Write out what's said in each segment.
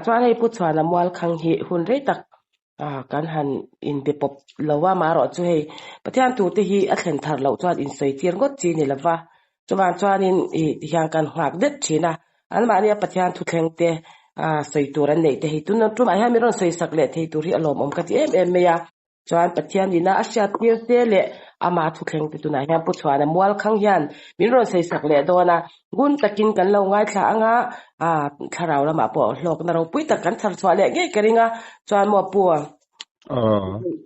chuan hei Pu Chhuana Mualkhang hi hun rei tak kan han inbe pawp lo a, amaherawh chu hei Pathian tute hi a thlen thar loh chuan insawi tir ngawt chi ni lova, chuvang chuanin ih tihian kan nghak det thin a, anmahnia Pathian thuthleng te sawi tur an neih te hi tun tumah hian min rawn sawi sak leh thei tur hi a lawmawm ka ti em em mai a. Chuan Pathian ina a hriat tir te leh ama thuthleng te tunah hian Pu Chhuana Mualkhang hian min rawn sawi sak leh dawn a, ngun takin kan lo ngaithla ang a, aa thlarau lamah pawh hlawkna ropui tak kan chhar chhuah leh ngei ka ring a, chuan maw Pu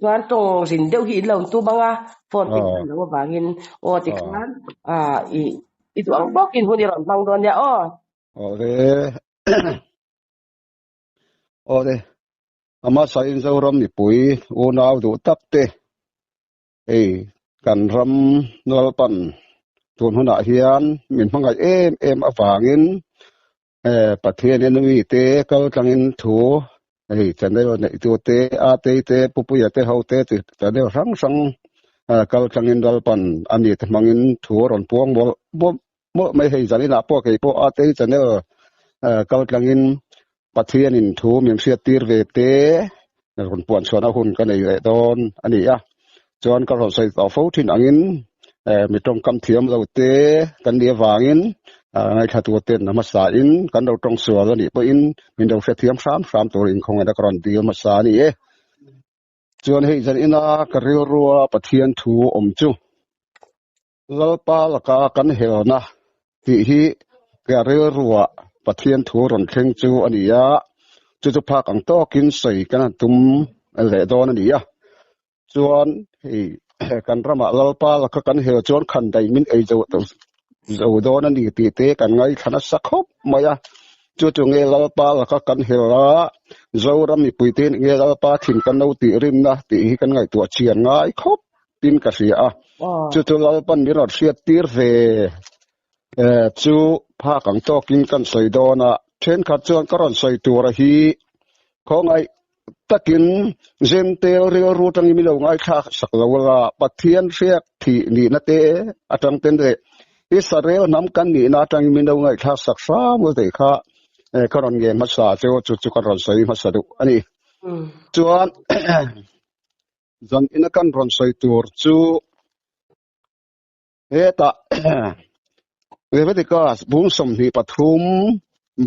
chuan tawng rin deuh hi in lo tum ang a, phone te khan lo avangin aw tikhan aa i i duh ang bawkin hun i rawn hmang dawn nia aw. Awle awle Ama sain Zoram mipui unau duh tak te hei kan ram Lalpan tun hunah hian min hmangaih em em avangin Pathian in mi te kal tlangin thu hei channel neih tu te Atei te Pupuia te ho te chi channel hrang hrang kal tlangin Lalpan a mi te hmangin thu a rawn puang mawlh mawlh mai hei zaninah pawh kei pawh Atei channel kal tlangin Pathianin thu min hriattir ve te rawn puan chhuahna hun ka nei leh dawn a ni a. Chuan ka rawn sawi tawh fo thin angin mi tawngkam thiam lo te kan nih avangin ngaithla tur ten a hmasa in kan lo tawng sual a nih pawhin min lo hrethiam hram hram tur inkhawngin a ka rawn dil hmasa a ni e. Chuan hei zan ina ka rilrua Pathian thu awm chu Lalpa laka kan helna tih hi ka rilruah Pathian thu rawn thleng chu a ni a, chu chu phak ang tawkin sawi kan han tum leh dawn a ni a. Chuan hei kan ramah Lalpa laka kan hel chuan khan daih min ei zo zo dawn a ni tih te kan ngaithla nasa khawp mai a. Chu chu nge Lalpa laka kan hel a, Zoram mipuite nge Lalpa thin kan lo tih rimna tih hi kan ngaihtuah chian ngai khawp tin ka hria a chu chu Lalpan min rawn hriat tir ve chu phak ang tawkin kan sawi dawn a thenkhat chuan ka rawn sawi tur a hi khawngaih takin Zentel rilru atangin min lo ngaithlak sak lo la Pathian hriak thih nihna te atang ten leh Israel hnam kan nihna atangin min lo ngaihthlak sak hram ul tih kha ka rawn ngen hmasa chu chu chu ka rawn sawi hmasa duh a ni chuan Zan ina kan rawn sawi tur chu hetah Leviticus bung 23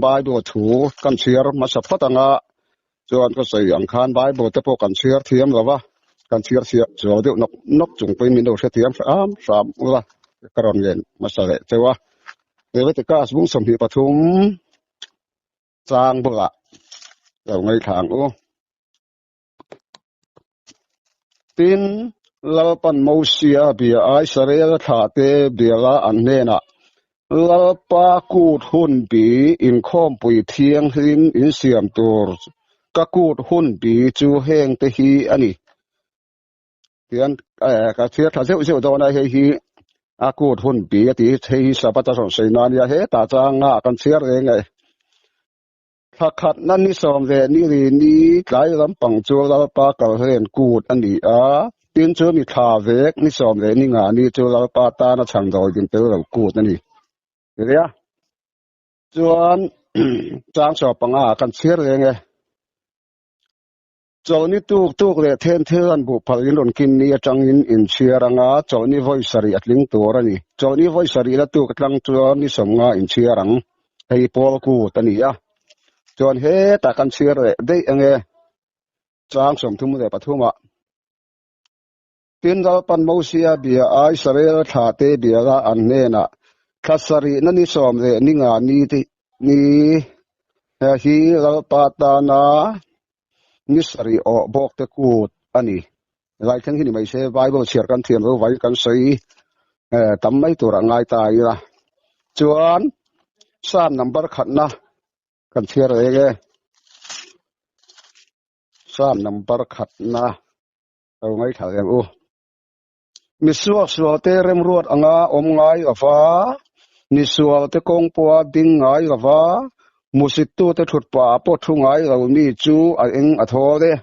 Bible thu kan chhiar hmasa phawt anga chuan ka sawi ang khan Bible te pawh kan chhiar thiam lo va, kan chhiar chhiar chuang deuh nawk nawk chung pawhin min lo hrethiam hram hram ula ka rawn ngen hmasa leh cheu a. Leviticus bung 23 chang bulah lo ngaithla ang u. Tin, Lalpan Mosia bia a Israel thlahte biala an hnenah, Lalpa kut hun bi inkhawmpui thianghlim insiam tur ka kut hun bi chu hengte hi a ni. Tian ka chhiar tha zeuh zeuh dawn a, hei hi a kut hun bi a ti, hei hi Sabbath a rawn sawi na a nia, hetah changa kan chhiar reng e. Thla khatna ni sawm leh ni ri ni tlai lampang chu Lalpa kalhlen kut a ni a, tin chu ni thla vek ni sawm leh ni nga ni chu Lalpa tana chhang dawi din tel lo kut a ni. Ria chuan chang sawm panga kan chhiar reng e. Chawlhni tuk tuk leh then thil an buh phal in rawn kin ni atangin in chhiar anga chawlhni vawi sarih a tling tur a ni. Chawlhni vawi sarih la tuk atang chuan ni sawmnga in chhiar ang. Hei pawl kut a ni a. Chuan hetah kan chhiar leh daih ange chang 33 ah. Tin Lalpan Mosia bia a Israel thlahte bia la an hnenah, Thla sarihna ni sawm leh ni nga ni ni hi Lalpa tana ni sarih awh bawkte kut a ni. Lai thleng hi ni mai se, Bible chhiar kan thiam lo vai kan sawi tam mai tur a ngai ta ila. Chuan Psalm number khatna kan chhiar reng e. Psalm number khatna. Lo ngaithla reng u. Misuaksualte remruat anga awm ngai lova, misualte kawng pawha ding ngai lova, hmusittute thut pah pawh thu ngai lo mi chu a eng a thawl e.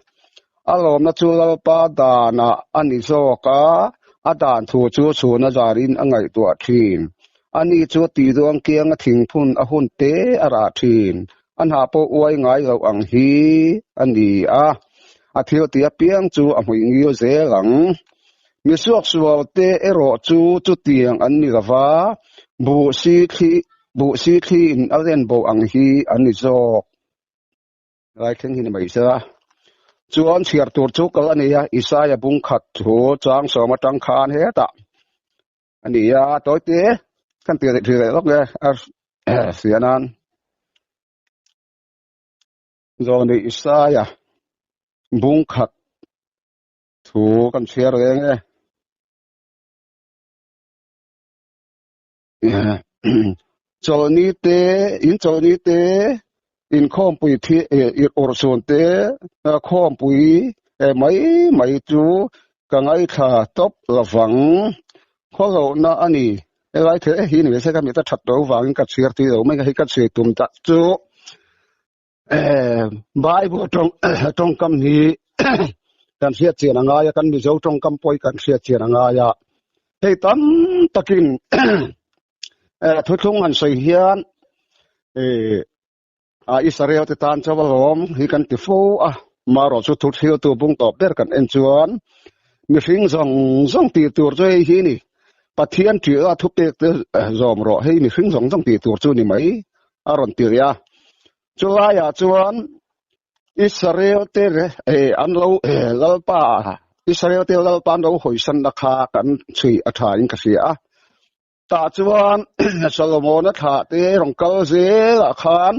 A lawmna chu Lalpa danah a ni zawk a, a dan thu chu chhuna zarin a ngaihtuah thin. Ani chu tihduang kianga thingphun a hun te a rah thin. A hna pawh uai ngai lo ang hi a ni a, a thil tih apiang chu a hmuih ngil zel ang. Mi suaksual te erawh chu chutiang an ni lo va, buh si thli buh si thli in a len bo ang hi an ni zawk. Lai thleng hi ni mai se a. Chuan chhiar tur chu kal a ni a, Isaia bung khat thu chang sawm atang khan hetah a ni a, tawite kan ti leh leh lawk nge a hria nan. Zawni Isaia bung khat thu kan chhiar reng e. Chawlhni te, in chawlhni te, inkhawmpui thi urhsun te, khawmpui mai mai chu ka ngaithla tawp lovang. Khawlohna a ni. Helai thil hi ni se ka mit a that lo vangin ka chhiar tui lo mai a, hei ka chhui tum tak chu Bible tawngkam hi kan hriat chian a ngai a, kan Mizo tawngkam pawh hi kan hriat chian a ngai a. Hei tam takin thuthlung han sawi hian Israel te tan chaw alawm hi kan ti fo a, marawh chu thuthiltu bung tawp ber kan en chuan mihring zawng zawng tih tur chu hei hi ni, Pathian ṭih a thupek te zawm rawh, hei mihring zawng zawng tih tur chu ni mai a rawn ti leh a. Chulaiah chuan Israel te an lo Lalpa Israel te Lalpa an lo hawisanna kha kan chhui a tha in ka hria a. Tah chuan Solomona thlah te rawn kal zelah khan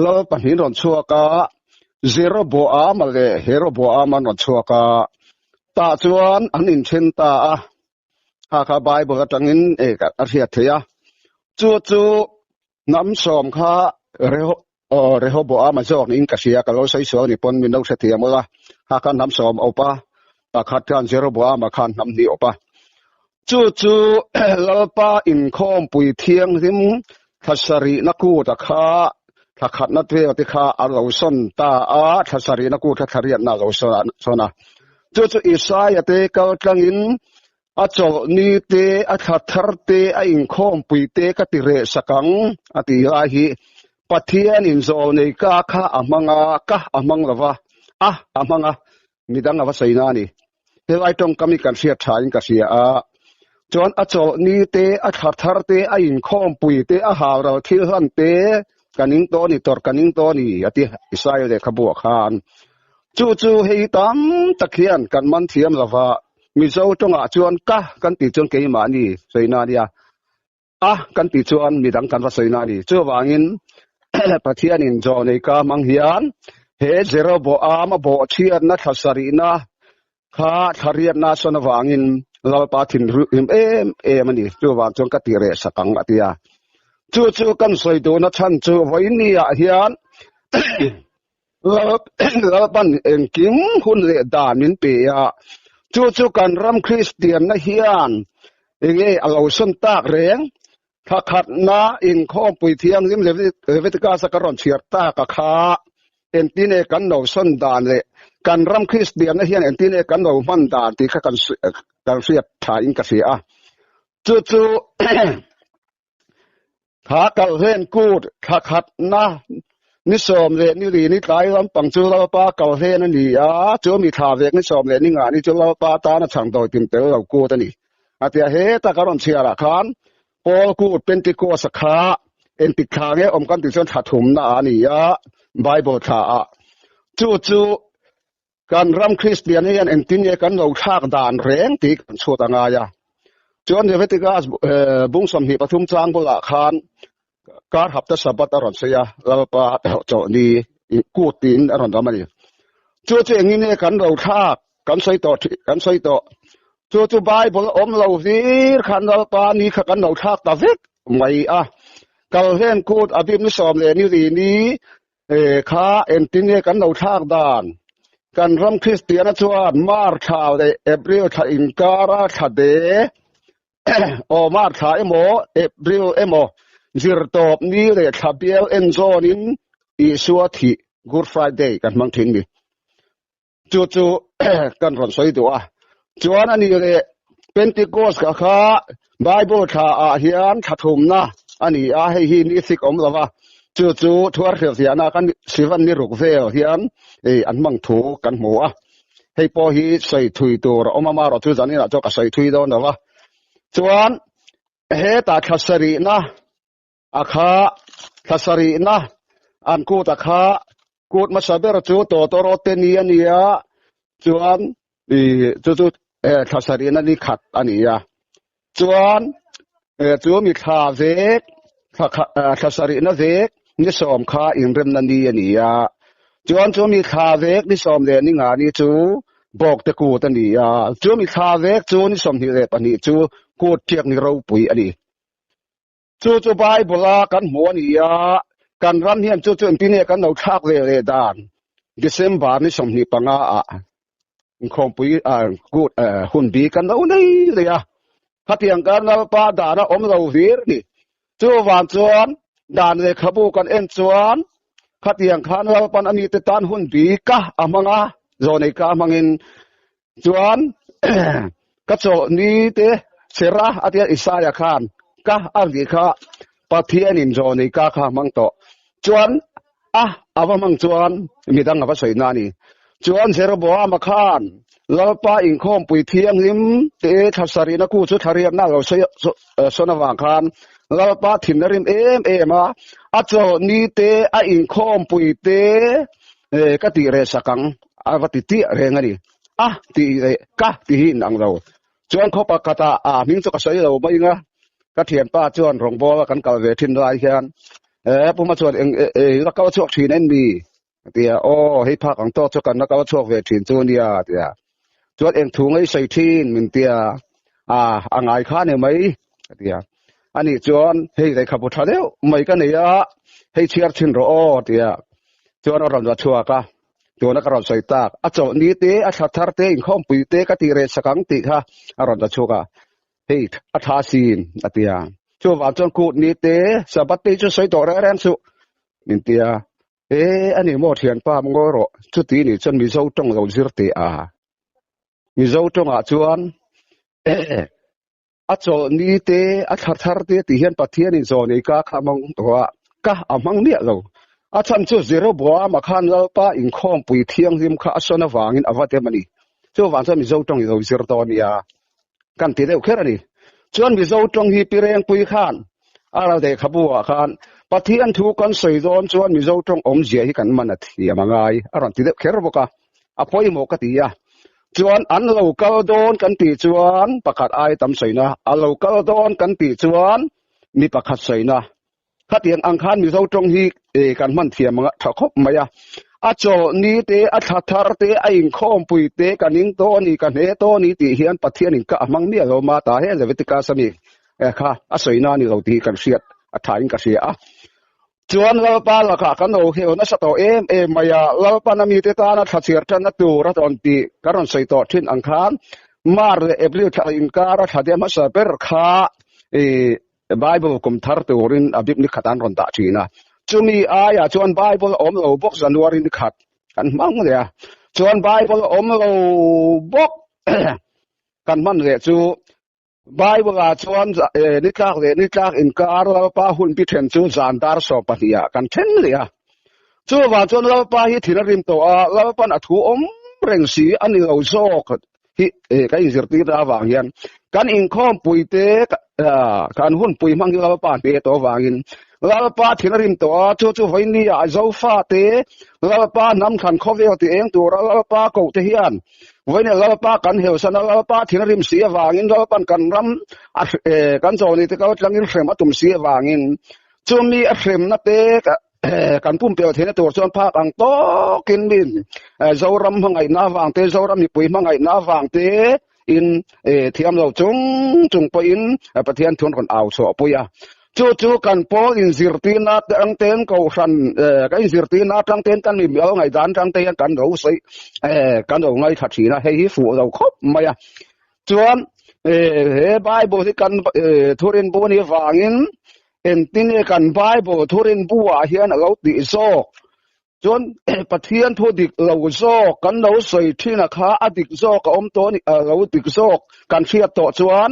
lal pahnih rawn chhuak a, Jeroboama leh Heroboama an rawn chhuak a. Tah chuan an inthen ta a, kha kha Bible atangin a hriat theih a. Chu chu hnam sawm kha Rehoboama zawk niin ka hria, ka lo sawi sual ni pawn min lo hrethiam ula, kha kha hnam sawm awp a, pakhat khan Jeroboama khan hnam hnih awp a. Chu chu Lalpa inkhawmpui thianghlim thla sarihna kut a kha thla khatna vel te kha a lo sawn ta a, thla sarihna kut kha thla riatna a lo sawn a. Chu chu Isaia te kal tlangin A chawlhni te, a thla thar te, a inkhawmpui te ka ti reh sak ang, a ti lai hi Pathianin zawlnei ka kha a hmang a, ka a hmang lo va, a a hmang a, midang a va sawi na a ni. Helai tawngkam hi kan hriat thain ka hria a, chuan a chawlhni te, a thla thar te, a inkhawmpui te, a haural thil hlan te ka ning tawh a ni, tawrh ka ning tawh a ni, a ti Israel lehkhabuah khan. Chu chu hei tam tak hian kan man thiam lo va, Mizo tawngah chuan ka kan tih chuan keimahni sawina a nia, a kan tih chuan midang kan va sawina a ni. Chuvangin Pathianin Jawnei ka hmang hian he Jeroboam a bawhchhiatna thla sarihna kha thla riatna a sawn avangin Lalpa thinrim em em a ni. Chuvang chuan ka tih reh sak ang a ti a. Chu chu kan sawi duhna chhan chu vawiinniah hian Lalpan engkim hun leh dan min pe a, chu chu kan ram Kristianna hian enge a lo sawn tak reng? Thla khatna inkhawmpui thianghlim Leviticus-a ka rawn chhiar tak a kha, engtine kan lo sawn dan leh kan ram Kristianna hian engtine kan lo hman dan tih kha kan hriat thain ka hria a. Chu chu Kha kalhlen kut thla khatna ni sawm leh ni li ni tlai lampang chu Lalpa kalhlen a ni a, chu mi thla vek ni sawm leh ni ngah ni chu Lalpa tana chhang dawi tim tel lo kut a ni. A tia heta ka rawn chhiarah khan Paul kut Pentecost-a kha engtik thla nge awm kan tih chuan thla thumna a ni a, Bible thla ah. Chu chu Kan ram Kristian hian engtin nge kan lo thlak dan reng tih kan chhuat a ngai a. Chuan Leviticus bung 23 chang bulah khan kar hapta Sabbath a rawn sawi a, Lalpa chawlhni kut tiin a rawn ram a ni. Chu chu engin nge kan lo thlak kan sawi tawh kan sawi tawh. Chu chu Bible awm lo hlir khan Lalpa ni kha kan lo thlak ta vek mai a. Kalhlen kut Abib ni sawm leh ni li ni E kha engtin nge kan lo thlak dan? Kan ram Kristiana chuan Mar thla leh April thla inkara thla de aw Mar thla emaw April emaw zirtawp ni leh thla bial en zawnin Isua thih Good Friday kan hmang thin ni. Chu chu kan rawn sawi duh a. Chuan a ni leh Pentecost ka kha Bible thla ah hian thla thumna a ni a, hei hi ni sik awm lova. Chu chu thuar hrilhfiahna kan Sivan ni ruk vel hian an hmang thu kan hmu a. Hei pawh hi sawi thui tur a awm a, marawh chu zaninah chuan ka sawi thui dawn lo va. Chuan hetah thla sarihna a kha thla sarihna an kut a kha kut hmasa ber chu tawtawrawt te ni a ni a, chuan chu chu thla sarihna ni khat a ni a. Chuan chu mi thla vek thla sarihna vek ni sawm kha inremna ni a ni a. Chuan chu mi thla vek ni sawm leh ni nga ni chu bawk te kut a ni a. Chu mi thla vek chu ni 22 chu kut ṭhiak ni ropui a ni. Chu chu Bible-a kan hmu a ni a, kan ram hian chu chu engtin nge kan lo thlak ve leh dan? December ni 25 ah inkhawmpui kut hun bi kan lo nei leh a, khatiang kan Lalpa dana awm lo hlir a ni. Chuvang chuan dan lehkhabu kan en chuan khatiang khan Lalpan a mite tan hun bi ka a hmang a, zawnei ka hmangin Chuan ka chawlhni te Sera a tia Isaia khan ka a ri kha Pathianin zawnei ka kha hmang tawh. Chuan a ava hmang chuan midang ava sawi na a ni. Chuan Jeroboama khan Lalpa inkhawmpui thianghlim te thla sarihna ku chu thla riatna a lo sawi sawn avang khan Lalpa thinna rim em em a, a chawlhni te a inkhawmpui te ka tih reh sak ang a va ti tiah reng a ni. A tih leh ka tih hi inang lo. Chuan khaw pakhatah a hming chu ka sawi lo mai anga ka thianpa chuan rawngbawla kan kal ve thin lai hian e Puma chuan eng e la kal chhuak thin en mi a ti a, aw hei phak ang tawk chu kan la kal chhuak ve thin chu nia a ti a. Chuan eng thu ngei sawi thin min ti a, a a ngai kha ni mai a ti a. Ani chuan hei lehkhabu tha deuh mai ka nei a, hei chhiar thin rawh aw a ti a. Chuan a rawn va chhuak a, tuna ka rawn sawi tak, a chawlhni te, a thla thar te, inkhawmpui te ka tih reh sak ang tih kha a rawn va chhuak a, hei a tha sin a ti a. Chuvang chuan kutni te, Sabbath te hi chu sawi tawh reng reng suh min ti a. E a ni maw thianpa ngawi rawh, chuti nih chuan Mizo tawng lo zir teh a. Mizo tawngah chuan A chawlhni te, a thla thar te tih hian Pathianin zawnei ka kha hmang tawh a, ka a hmang miah lo. A chhan chu Jeroboama khan Lalpa inkhawmpui thianghlim kha a sawn avangin a va dem a ni. Chuvang chuan Mizo tawng i lo zir dawn nia kan ti deuh kher a ni. Chuan Mizo tawng hi Pi Rengpui khan a ral lehkhabu ah khan Pathian thu kan sawi dawn chuan Mizo tawng awmzia hi kan man a thiam a ngai a rawn ti deuh kher bawk a. A pawimawh ka ti a. Chuan an lo kal dawn kan tih chuan pakhat ai tam sawina, a lo kal dawn kan tih chuan mi pakhat sawina. Khatiang ang khan Mizo tawng hi kan hman thiam ang tha khawp mai a. A chawlhni te, a thla thar te, a inkhawmpui te, ka ning tawh a ni, ka hne tawh a ni tih hian Pathianin ka a hmang miah lo ma ta he Leviticus a mi kha a sawina a ni lo tih hi kan hriat a thain ka hria a. Chuan Lalpa lakah kan lo heu nasa tawh em em mai a, Lalpan a mite tana thla chhiar tanna tur a rawn tih ka rawn sawi tawh thin ang khan Mar leh April thla inkara thla deuh hmasa ber kha Bible kum thar turin a bik ni khat an rawn dah thin a. Chumi aiah chuan Bible awm lo bawk January ni khat kan hmang leh a. Chuan Bible awm lo bawk kan hman leh chu Bible-ah chuan ni tlak leh ni tlak inkar Lalpa hun pi then chu zan dar 12 ah kan then leh a. Chuvang chuan Lalpa hi thil a rim tawh a, Lalpan a thu awm reng si a ni lo zawk hi kan inzirtir ta avang hian kan inkhawmpui te kan hunpui hmang hi Lalpa hne tawh avangin Lalpa thil a rim tawh a, chu chu vawiin ah Zofa te Lalpa hnam thlan khawvel ti eng tura Lalpa koh te hian Vawiin Lalpa kan heusan a, Lalpa thil a rim si avangin Lalpan kan ram kan chawni te kal tlangin hrem a tum si avangin chumi a hremna te kan pumpelh theihna tur chuan phak ang tawkin min Zoram hmangaihna avang te, Zoram mipui hmangaihna avang te in thiam lo chung chung pawhin Pathian thun rawn au chhuah pui a. Chu chu kan pawl inzirtirna atang ten kohhran kan inzirtirna atang ten kan mi lo ngaihdan atang te hian kan lo sawi kan lo ngaithla thin a, hei hi fuh lo khawp mai a. Chuan he Bible hi kan thurin bu anih avangin engtin nge kan Bible thurin bu ah hian a lo tih zawk Chuan Pathian thu dik lo zawk kan lo sawi thin a kha a dik zawk a awm tawh a ni, a lo dik zawk kan hriat tawh chuan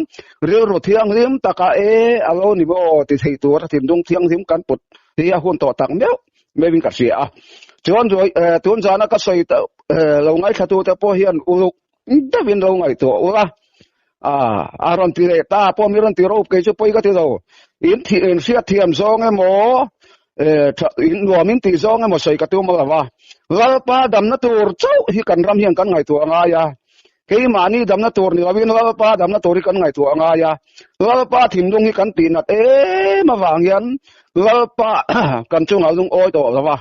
rilru thianghlim taka e a lo ni maw ti thei tur a thinlung thianghlim kan put. hi a hun tawh tak meuh meuhin ka hria a. Chuan tun zana ka sawi lo ngaithlatute pawh hian uluk deuhin lo ngaihtuah ula, a rawn ti leh ta pawh mi rawn ti ro kei chu pawi ka ti lo. In thih in hriat thiam zawng emaw in nuam in tih zawng emaw sawi ka tum lo va. Lalpa damna tur chauh hi kan ram hian kan ngaihtuah a ngai a. Keimahni damna tur ni lovin Lalpa damna tur hi kan ngaihtuah a ngai a. Lalpa thinlung hi kan tihnat em avang hian Lalpa kan chungah lungawi tawh lo va.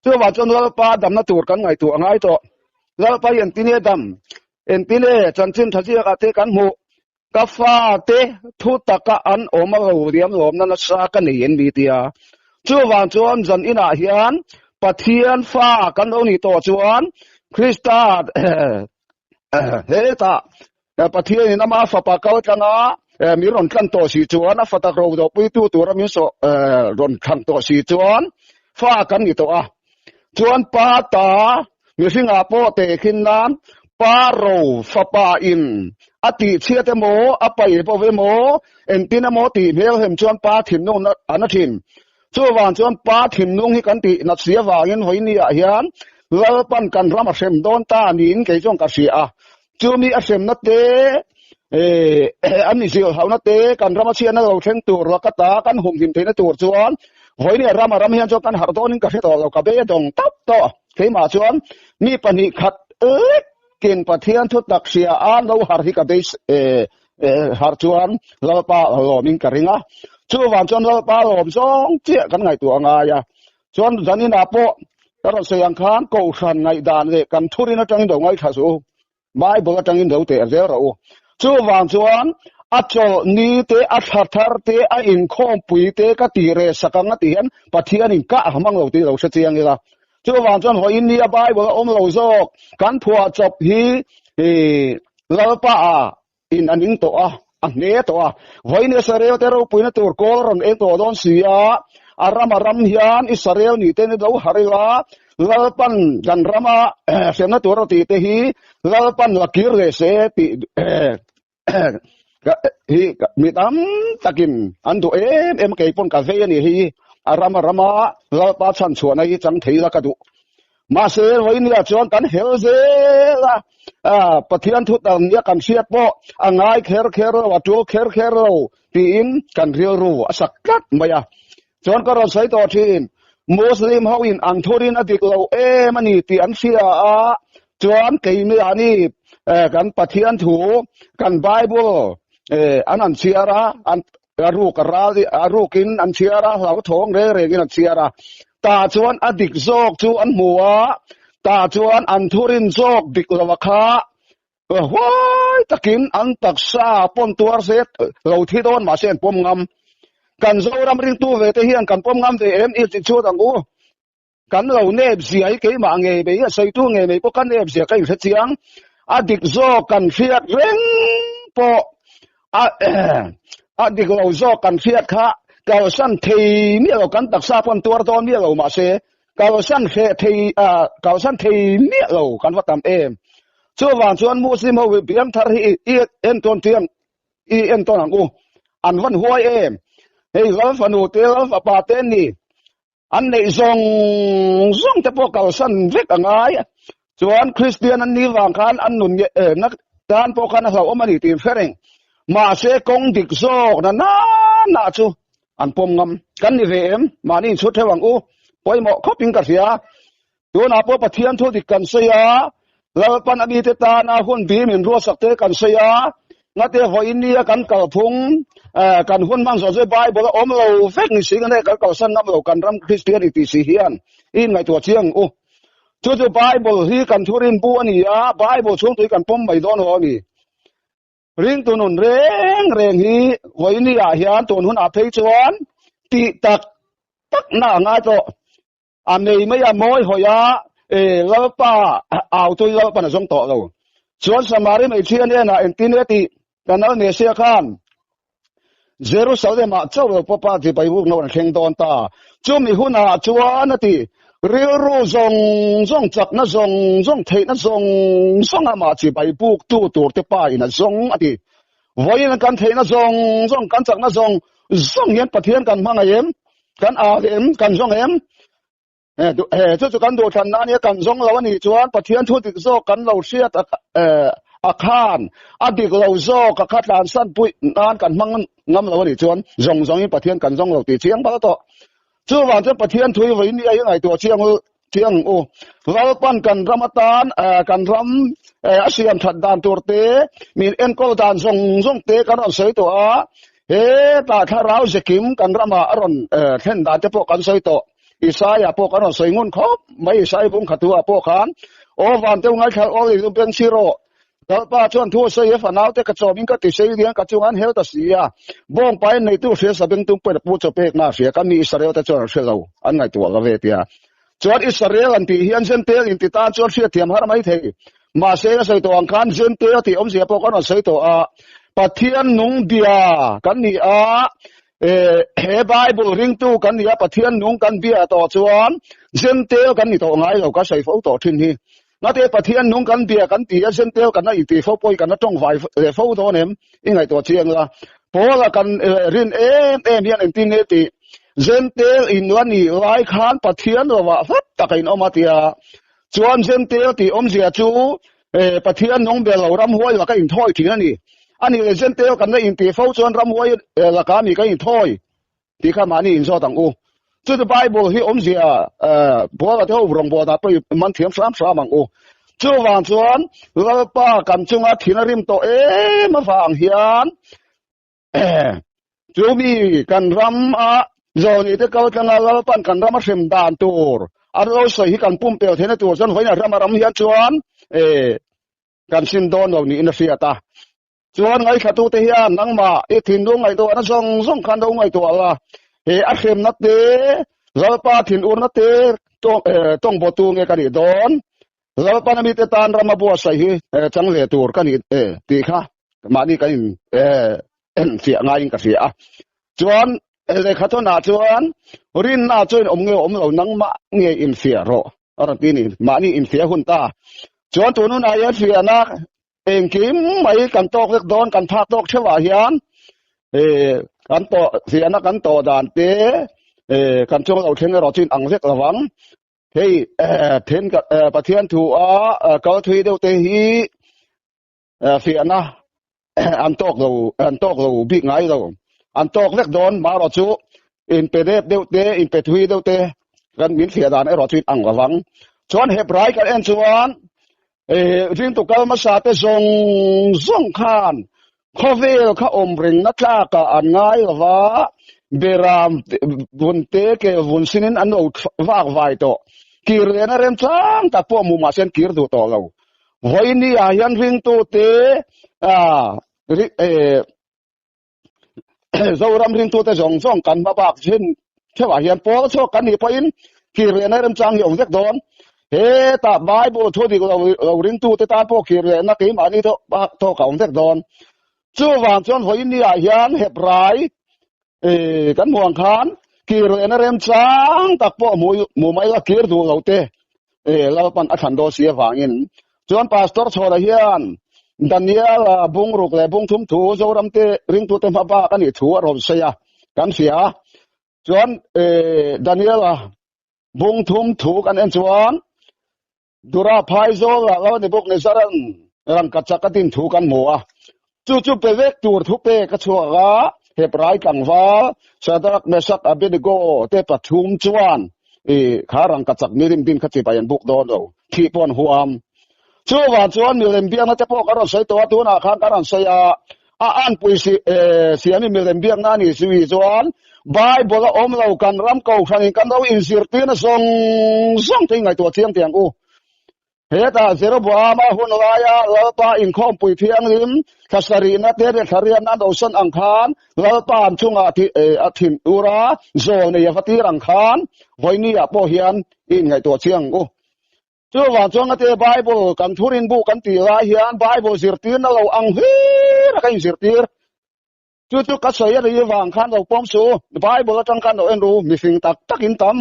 Chuvang chuan Lalpa damna tur kan ngaihtuah a ngai tawh. Lalpa hi engtin nge dam? Engtin nge chanchin tha ziakah te kan hmuh? Ka fate thu taka an awm a lo riam lawmna nasa ka nei en mi tia. Chuvang chuan zan inah hian Pathian fa kan lo nih tawh chuan Krista hetah Pathianin ama fapa kal tlanga min rawn tlan tawh si chuan a fatak ro dopuitu tura min sawh rawn thlang tawh si chuan fa kan ni tawh a. Chuan pa ta mihringah pawh tehkhin nan pa ro fapa in a tih chhiat emaw a paih bo emaw entin emaw tih hmel hem chuan pa thinlung a na thin. Chuvang chuan pa thinlung hi kan tih nat si avangin vawiini ah hian Lalpan kan ram a hrem dawn ta niin kei chuan ka hria a. Chumi a hremna te an inzilh hauhna te kan rama chhiatna lo thleng tur laka ta kan humhim theihna tur chuan vawiin a rama ram hian chuan kan harh dawnin ka hre tawh lo ka bei a dawng tauh tawh keimah chuan mi pahnih khat lekin Pathian thu tak hria a lo harh hi ka bei harh chuan Lalpa lawmin ka ring a chuvang chuan Lalpa lawm zawng chiah kan ngaihtuah a ngai a chuan zaninah pawh ka rawn sawi ang khan kohhran ngaihdan leh kan thurin atangin lo ngaithla suh u Bible atangin lo teh zel rawh u. Chuvang chuan a chawlh ni te, a thla thar te, a inkhawmpui te ka tih reh sak ang a tih hian Pathianin ka a hmang lo tih lo hre chiang ila. Chuvang chuan vawiin ni a Bible a awm lo zawk kan phuah chawp hi Lalpa a in a ning tawh a, a hne tawh a. Vawiin Israel te ropuina tur kawl a rawn eng tawh dawn si a, a ram a ram hian Israel ni te ni lo harh ila, Lalpan kan rama hremna tur a tih te hi Lalpan la kir leh se tih hi mi tam takin an duh em em kei pawn ka vei a ni hi a ram a rama Lalpa chhan chhuahna hi chang thei la ka duh. Mahse vawinia chuan kan hel zel a, Pathian thu tam nia kan hriat pawh a ngai kher kher lo, a tul kher kher lo tiin kan rilru a sak tlat mai a. Chuan ka rawn sawi tawh thin, Muslim ho in an thurin a dik lo em a ni tih an hria a, chuan keimahni kan Pathian thu, kan Bible an an chhiar a, an a ruk a ral a rukin an chhiar a, hlauthawng reng rengin an chhiar a. Tah chuan a dik zawk chu an hmu a, tah chuan an thurin zawk dik lo a kha Huai takin an taksa pawm tuar se lo thi dawn mahse an pawm ngam. Kan Zoram ringtu ve te hian kan pawm ngam ve em i ti chhuat ang u. Kan lo nep zia hi keimah ngei mai a sawitu ngei mai pawh ka nep zia ka inhre chiang. A dik zawk kan hriat reng pawh a a dik lo zawk kan hriat kha kalsan thei miah lo kan taksa pawm tuar dawn miah lo mahse Kalsan hreh thei ah kalsan thei miah lo kan va tam em. Chuvang chuan Muslim ho hi biang thar hi i entawn thiam i entawn ang u. An van huai em. Hei lal fanu te lal fapa te an ni. An neih zawng zawng te pawh kalsan vek a ngai. Chuan Kristian an nih vang khan an nun na tan pawh khan a hlauhawm a ni tih hre reng. Mahse kawng dik zawk na na na chu An pawm ngam kan ni ve em? Mahni inchhut theuh ang u. Pawimawh khawpin ka hria. Tunah pawh Pathian thu dik kan sawi a, Lalpan a mite tana hun bim in ruatsak te kan sawi a, ngate vawiin nia kan kalphung kan hun hman zawh chu Bible a awm lo vek ni si nge kan kalsan ngam lo kan ram Kristian i tih si hian i inngaihtuah chiang ang u. Chu chu Bible hi kan thurin bu a ni a, Bible chhung tui kan pawm mai dawn lo a ni. Ringtu nun reng reng hi vawiini ah hian tun hunah phei chuan tih tak tak na a ngai tawh. A mei mai a mawi hawi a, e Lalpa au tui Lalpan a zawng tawh lo. Chuan Samari hmeichhia hnenah engtin nge tih kan al Mesia khan Jerusalem ah chauh lo pawpa chipai buk no an thleng dawn ta. Chumi hunah chuan a ti, rilru zawng zawng, chakna zawng zawng, theihna zawng zawng amah chipai buk tu tur te pa in a zawng a ti. Vawiin kan theihna zawng zawng, kan chakna zawng zawng hian Pathian kan hmangaih em? Kan au em? Kan zawng em? He chu chu kan duhthlan na ania kan zawng lo anih chuan Pathian thu dik zawk kan lo hriat a khan a dik lo zawk a kha tlansan puih nan kan hmang ngam lo anih chuan zawng zawngin Pathian kan zawng lo tih chiang bal tawh. Chuvang chuan Pathian thu hi vawiin ni a hi ngaihtuah chiang u chiang u. Lalpan kan ram atan kan ram a siam that dan tur te min enkawl dan zawng zawng te kan rawn sawi tawh a, hetah thlarau zekim kan ramah a rawn thlen dan te pawh kan sawi tawh. Isaia pawh kan rawn sawi ngun khawp mai Isai bung kha thu ah pawh khan aw van teu ngaithla aw lei lung beng si rawh Lalpa chuan thu a sawi a fanau te ka chawm in ka ti sei lian ka chung an hel ta si a bawng pa in neitu hria sabeng tum pawhin a pu chaw pek na hria ka mi Israel te chuan an hre lo an ngaihtuah lo ve tia chuan Israel an tih hian Gentail in ti tan chuan hriatthiam har mai thei mahse a sawi tawh ang khan Gentail tih awmzia pawh kan rawn sawi tawh a Pathian nung bia kan ni a he Bible ringtu kan ni a, Pathian nung kan bia tawh chuan Gentail kan ni tawh ngai lo, ka sawi fo tawh thin hi. Ngate Pathian nung kan bia kan ti a, Gentail kan la inti fo pawh hi kan la tawng vai leh fo dawn em? I ngaihtuah chiang la. Paula kan rin em em hian engtin nge tih? Gentail in la nih lai khan Pathian lovah hlap tak a inawm a tia. Chuan Gentail tih awmzia chu Pathian nung ber lo ramhuai laka inthawi thin a ni. A nih leh Gentail kan la intih fo chuan ramhuai laka mi kan inthawi tih kha mahni inzawt ang u. Chuti Bible hi awmzia Paula te ho rawngbawlna pawh i man thiam hram hram ang u. Chuvang chuan Lalpa kan chunga thin a rim tawh em avang hian Chu mi kan ram a zawni te kal tlanga Lalpan kan ram a hrem dan tur an lo sawi hi kan pumpel theihna tur chuan vawiin a ram a ram hian chuan kan sim dawn lo niin a hriat a. Chuan ngaithlatute hian nangmah i thinlung ngaihtuahna zawng zawng khan lo ngaihtuah la, he a hremna te, Lalpa thinurna te tawngbawtu nge ka nih dawn? Lalpan a mite tan ram a buatsaih hi chang ve tur ka ni tih kha mahni kan in enfiah ngaiin ka hria a. Chuan lehkha thawnah chuan rinna chuan awm nge awm lo nangmah nge infiah rawh a rawn ti ni. Mahni infiah hun ta. Chuan tun hunah hian fiahna engkim mai kan tawk vek dawn kan phak tawk theuhah hian kan tawh fiahna kan tawh dan te kan chung lo thleng erawh chu in ang vek lovang. Hei then Pathian thu a kal thui deuh te hi fiahna an tawk lo an tawk lo bik ngai lo an tawk vek dawn marawh chu in pe dep deuh te in pe thui deuh te kan min fiah dan erawh chu in ang lovang chuan Hebrai kan en chuan ringtu kal hmasa te zawng zawng khan Khawvel kha awm rengna tlakah an ngai lo va, beram vun te ke vun sinin an lo vak vai tawh. Kir lehna remchang tak pawh hmuh mahse an kir duh tawh lo. Vawiini ah hian ringtute Zoram ringtute zawng zawng kan hma bak thin theuhah hian pawl chhuak kan nih pawhin kir lehna remchang hi a awm vek dawn. Hetah Bible thu dik lo lo ringtute tan pawh kir lehna keimahni tawk a awm vek dawn. Chuvang chuan vawiin ni ah hian Hebrai kan hmuh ang khan kir lehna remchang tak pawh hmu mai la kir duh lo te Lalpan a thlan dawn si avangin chuan Pastor Chhawna hian Daniel bungruk leh bungthum thu Zoram te ringtute hma bak a nih thu a rawn sawi a kan hria. Chuan Daniel bungthum thu kan en chuan Dura phaizawl ah lo ni bawk ni zaran rangka chak a din thu kan hmu a. Chu chu pe vek tur thu pek a chhuak a, Hebrai tlangval Shadrach, Meshach, Abednego te pathum chuan i kha rangka chak milim din kha chibai an buk dawn lo, thih pawh an huam. Chuvang chuan milem biakna te pawh kan rawn sawi tawh a, tunah khan kan rawn sawi a, a anpui siami milem biakna a nih si chuan Bible a awm lo, kan ram kohhranin kan lo inzirtirna zawng zawng te hi ngaihtuah chiang teh ang u. Hetah Jeroboama hun laia Lalpa inkhawmpui thianghlim thla sarihna te leh thla riatna an lo sawn ang khan Lalpa an chungah a thin ur a, zawl nei a va tir ang khan vawinia pawh hian i inngaihtuah chiang ang u. Chuvang chuan ngate Bible kan thurin bu kan tih lai hian Bible zirtirna lo ang hlir a ka inzirtir. Chu chu ka sawi a ri vang khan lo pawm su. Bible atang khan lo en ru, mifing tak tak in tam.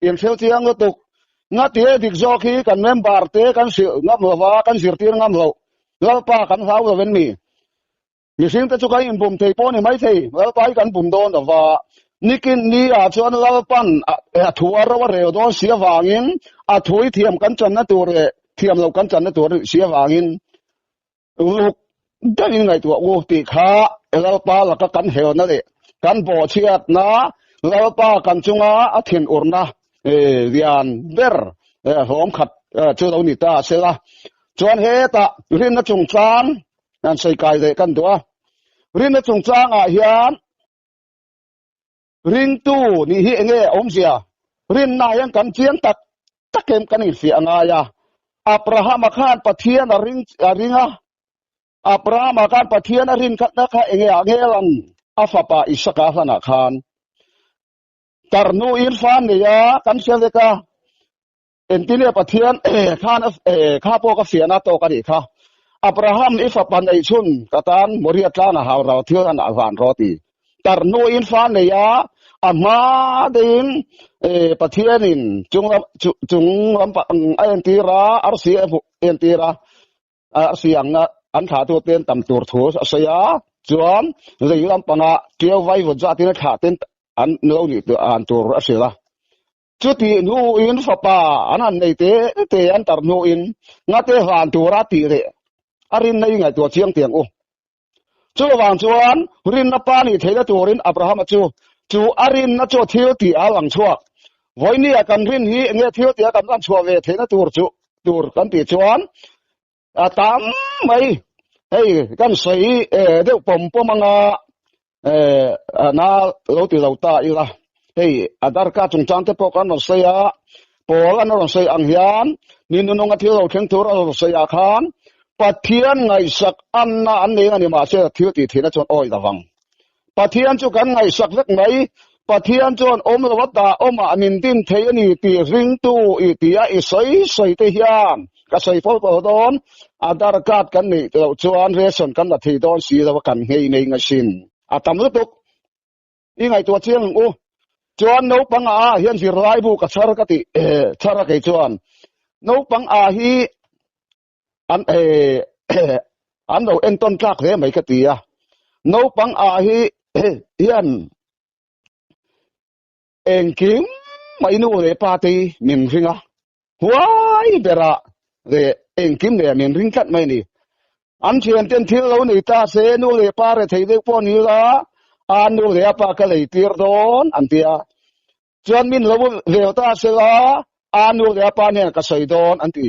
In hril chiang lutuk. Ngati dik zawk hi kan member te kan hrilh ngam lova, kan zirtir ngam lo. Lalpa kan hlau lo en mi. Mihring te chu kan inbum thei pawh ni mai thei, Lalpa hi kan bum dawn lova. Nikin ni ah chuan Lalpan a thu a ro a rel dawn si avangin a thu i thiam kan channa tur leh thiam lo kan channa tur a nih si avangin uluk deuhin ngaihtuah u tih kha Lalpa laka kan helna leh kan bawhchhiatna Lalpa kan chunga a thinurna lian ber hlawm khat chu lo ni ta sela. Chuan hetah rinna chungchang kan sawi kai leh kan duh a. Rinna chungchangah hian Ringtu nih hi enge awmzia? Rinna hian kan chiang tak tak em kan infiah a ngai a. Abrahama khan Pathian a ring a ring a. Abrahama khan Pathian a rin khatna kha enge ah nge lang a fapa Isaka hlanah khan tarnu in fa nei a kan hria vek a. Engtin nge Pathian khan kha pawh ka fiahna tawk a nih kha. Abraham i fapa neih chhun ka tan Moria tlanga hau rau thil a nah van rawh ti. Tar hnuin fa nei a, a hma deiin Pathianin chung lam chung lam a entir a, arsi a hmuh entir a, arsi ang an thlah tu ten tam tur thu a sawi a, chuan lei lampanga ṭiau vaivut zatin a thlah ten an lo nih an tur a hrilh a. Chutih hnuin fapa an han nei te te an tar hnuin ngate hlan tura tih leh a rinna i ngaihtuah chiang tiang u. Chuvang chuan rinna pa nih theihna turin Abrahama chu chu a rinna chu thil tih a lang chhuak. Vawinia kan rin hi enge thil tih a kan lan chhuah ve theihna tur chu tur kan tih chuan a tam mai hei kan sawi deuh pawm pawm anga na lo ti lo ta ila hei adar ka chungchang te pawh kan rawn sawi a pawl an rawn sawi ang hian ni nununga thil lo thleng tur a rawn sawi ah khan Pathian ngaihsak anna an nei ani mahse thil tih theihna chuan awi lovang Pathian chu kan ngaihsak vek mai Pathian chuan awm lo a dah awmah min din thei a ni tih ringtu i tia i sawi sawi te hian ka sawi fo tawh dawn Aadhaar card kan neih loh chuan ration kan la thei dawn si lo a kan nghei nei ngasin a tam lutuk i ngaihtuah chiang ang u chuan naupang a hian zirlai bu ka chhar ka ti chhar a kei chuan naupang a hi an an lo entawn tlak hle mai ka ti a naupang a hi hian engkim mai nu leh pa te min ring a huai bera leh engkim leh min ring tlat mai ni an thian ten thil lo nei ta se nu leh pa re thei deuh pawh ni la a nu leh a pa ka lei tir dawn an tia chuan min lo vel ta se la a nu leh a pa nen ka sawi dawn an ti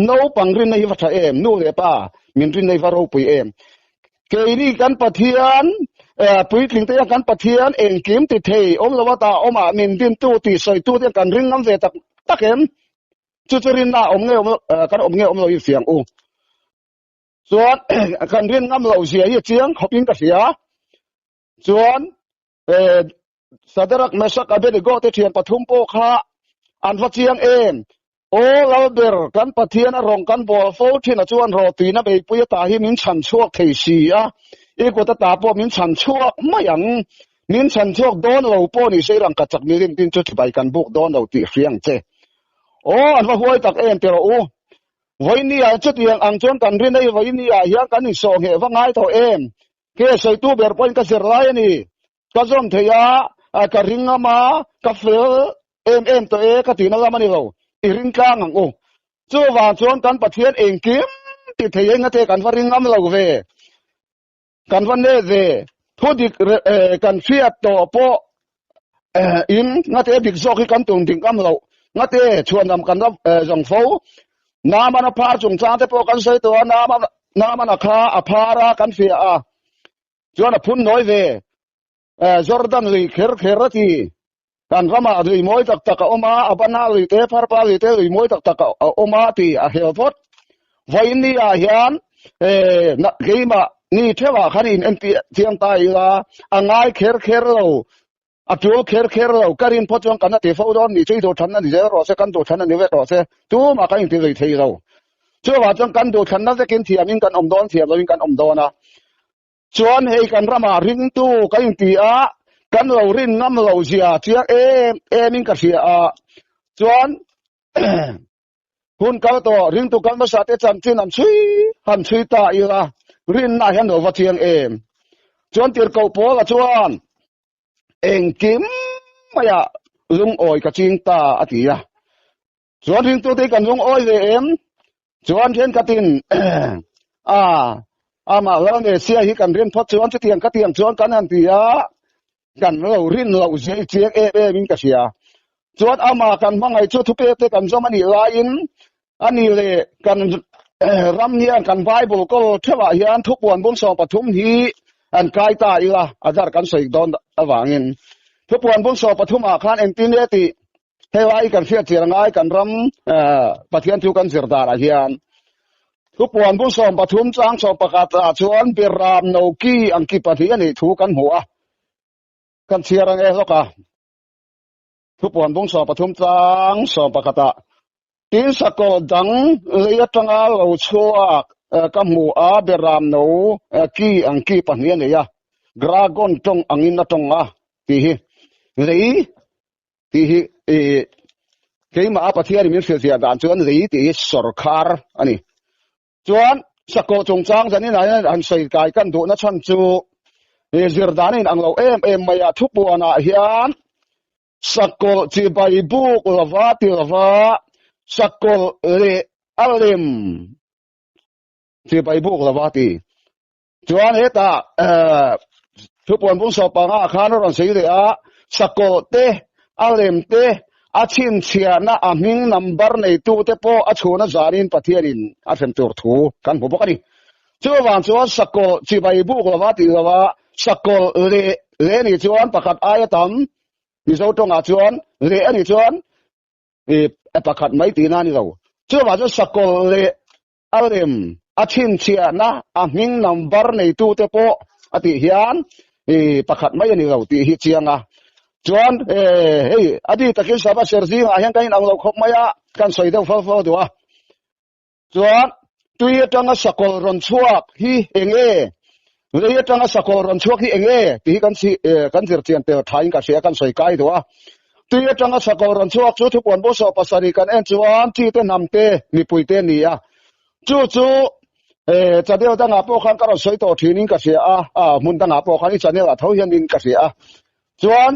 Naupang rinna hi va tha em? Nu leh pa min rinna hi va ropui em? Keini kan Pathian, puitling te hian kan Pathian engkim ti thei awm lo ata awmah min dintu tih sawitu te hian kan ring ngam ve tak tak em? Chu chu rinna awm nge awm kan awm nge awm lo hi fiang u. Chuan kan rin ngam lo zia hi chiang khawpin ka hria. Chuan Sadarak, Mesak, Abednego te thian pathum pawh kha an va chiang em? Aw Lalber, kan Pathian a rawng kan bawl fo thin a chuan rawhtuina beipui ata hi min chhan chhuak thei si a, i kut ata pawh min chhan chhuak mai ang. Min chhan chhuak dawn lo pawh ni se rangka chak milim tin chu chibai kan buk dawn lo tih hria ang che. Aw an va huai tak em ti rawh u. Vawinia chutiang ang chuan kan rin ei vawinia hian kan insawh ngheh va ngai tawh em? Ke sawitu ber pawhin ka zir lai a ni. Ka zawm thei a, ka ring ngam a, ka fel em em tawh e ka tihna lam a ni lo. I ring tlang ang u. Chuvang chuan kan Pathian engkim ti thei enga te kan va ring ngam lo ve. Kan va net ve. Thu dik kan hriat tawh pawh in ngate dik zawk hi kan tum ding ngam lo. Ngate chhuanlam kan la zawng fo. Naman a phar chungchang te pawh kan sawi tawh a, Naman Naman a kha a phar a kan fiah a, chuan a phun nawi ve. Jordan lui kher kher a ti. Kan ramah lui mawi tak tak a awm a, Abana lui te, Pharpa lui te lui mawi tak tak a awm a ti a hel phawt. Vawiin ni ah hian keimah ni theuhah khan in entir chiang ta ila, a ngai kher kher lo. A tul kher kher lo, ka rin phawt chuan kan a ti fo dawn ni chu i duhthlanna ni zel rawh se, kan duhthlanna ni vek rawh se, tumah kan inti lui thei lo. Chuvang chuan kan duhthlanna vekin thiamin kan awm dawn thiam loin kan awm dawn a. Chuan hei kan ramah ringtu kan inti a, kan lo rin ngam lo zia chiang em emin ka hria a. Chuan hun kal tawh ringtu kal hmasa te chanchin an chhui han chhui ta ila rinna hian lo va chiang em. Chuan tirhkoh Paula chuan. Engkim maia lungawi ka ching ta a ti a. Chuan ringtute kan lungawi ve em? Chuan thenkhatin a amah Lalnesia hi kan rin phawt chuan chutiang ka tiang chuan kan han ti a, kan lo rin loh zia chiang em em in ka hria. Chuan amah kan hmangaih chu thupek te kan zawm a nih laiin a ni leh kan ram hian kan Bible kawl theuhah hian thupuan bung 13 hi an kai ta ila a dar kan sawi dawn avangin thupuan bung 13 ah khan engtin nge tih Helai kan hriat chian angai kan ram Pathian thu kan zir danah hian thupuan bung 13 chang 11 ah chuan Beram no ki ang ki pahnih a nih thu kan hmu a, kan chhiar ang e hlawk a. Thupuan bung 13 chang 11 ah tin sakawlh dang lei atanga lo chhuak ka hmu a, Beram no ki ang ki pahnih a nei a, Dragon tawng angin a tawng a tih hi lei tih hi i keimah a Pathian in min hrilhfiah dan chuan lei tih hi sawrkhar a ni. Chuan sakawh chungchang zanin ah hian han sawi kai kan duhna chhan chu i zir dan a inang lo em em mai a, thupuanah hian sakawlh chibai buk lova ti lova sakawlh leh a lem chibai buk lova ti. Chuan hetah thupuan bung 15 ah khan a rawn sawi leh a, sakawlh te, a lem te, a chhinchhiahna a hming number neitu te pawh a chhuna zanin Pathianin a hrem tur thu kan hmu bawk a ni. Chuvang chuan sakawlh chibai buk lova tih lova sakawlh leh leh nih chuan pakhat aia tam Mizo tawngah chuan leh a nih chuan pakhat mai tihna a ni lo. Chuvang chuan sakawlh leh A lem, a chhinchhiahna, a hming number neitute pawh a tih hian i pakhat mai a ni lo tih hi chiang a. Chuan hei a di takin Sava ser zingah hian kan inang lo khawp mai a, kan sawi deuh fo fo duh a. Chuan tui atanga sakawlh rawn chhuak hi eng nge? Lei atanga sakawlh rawn chhuak hi eng nge? Tih hi kan kan zir chian tel thain ka hria, kan sawi kai duh a. Tui atanga sakawlh rawn chhuak chu thupuan bu 70 kan en chuan chi te hnam te mipui te a ni a. Chu chu channel dangah pawh khan ka rawn sawi tawh thinin ka hria a, a hmun dangah pawh khan i channel ah tho hianin ka hria a. Chuan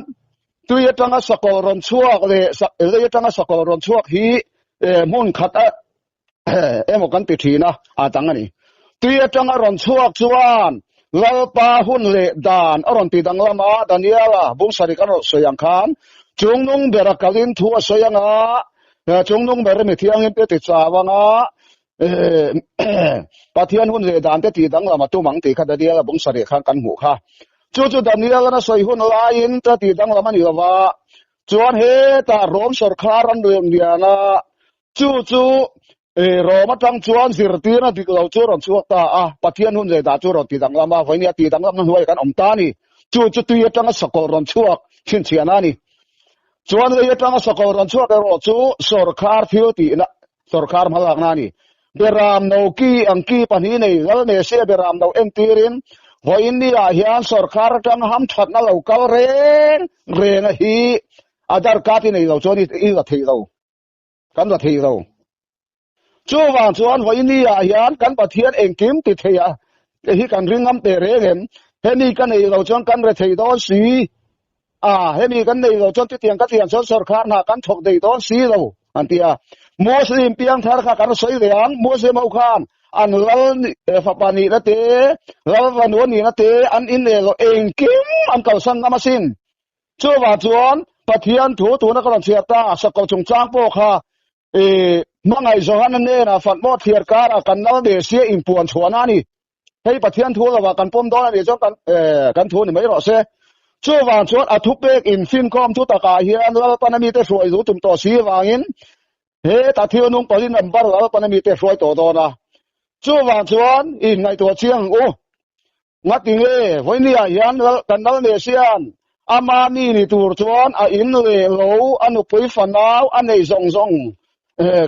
tui atanga sakawlh rawn chhuak leh lei atanga sakawlh rawn chhuak hi hmun khat a emaw kan ti thin a, a dang a ni. Tui atanga rawn chhuak chuan Lalpa hun leh dan a rawn ti danglam a, Daniela bung sarih kan rawn sawi ang khan chungnung bera kalin thu a sawi ang a, chungnung ber mi thianghlim te ti chau ang a, Pathian hun leh dan te ti danglam a tum ang tih kha Daniela bung sarih khan kan hmuh kha. Chu chu Daniel-an a sawi hun laiin ta ti danglam a ni lo va, chuan hetah Rom sawrkhar an nuam lian a, Chu chu Rom atang chuan zirtirna dik lo chu rawn chhuak ta a, Pathian hun leh dah chu rawn ti danglam a, vawinia ti danglamna hnuaiah kan awm ta a ni. Chu chu tui atanga sakawlh rawn chhuak chhinchhiahna a ni. Chuan lei atanga sakawlh rawn chhuak erawh chu sawrkhar thil tihna, sawrkhar hmalakna a ni. Beram no ki ang ki pahnih nei Lal Mesia beram no entirin vawiin niah hian sawrkhar atang hamthatna lo kal reng reng a hi a darkar ti nei lo chuan i la thei lo. Kan la thei lo. Chuvang chuan vawiini ah hian kan Pathian engkim ti thei a hi kan ring ngam teh reng em? Hemi ka nei lo chuan kan re thei dawn si a, hemi kan nei lo chuan chutiang ka tiang chuan sawrkhar hna kan thawk thei dawn si lo an ti a. Muslim piangthar kha kan sawi ve ang, Muslim ho khan an lal fapa nihna te, lal fanu nihna te an innel lo engkim an kalsan ngam asin. Chuvang chuan Pathian thu tuna ka rawn chhiar ta a, sakawlh chungchang pawh kha i hmangaih Johana hnenah Fatmawh thliar karah kan nal ve sia inpuan chhuahna a ni. Hei Pathian thu lovah kan pawm dawn a nih chuan kan kan thu ni mai rawh se. Chuvang chuan a thupek infinkhawm thu takah hian Lalpan a mite hruai zu tum tawh si vangin hetah thil nung palin an bar Lalpan a mite hruai tawh dawn a. Chuvang chuan inngaihtuah chiang ang u. Ngati nge vawinia hian kan lal neh sian ama mi ni tur chuan a in leh lo a nupui fanau a nei zawng zawng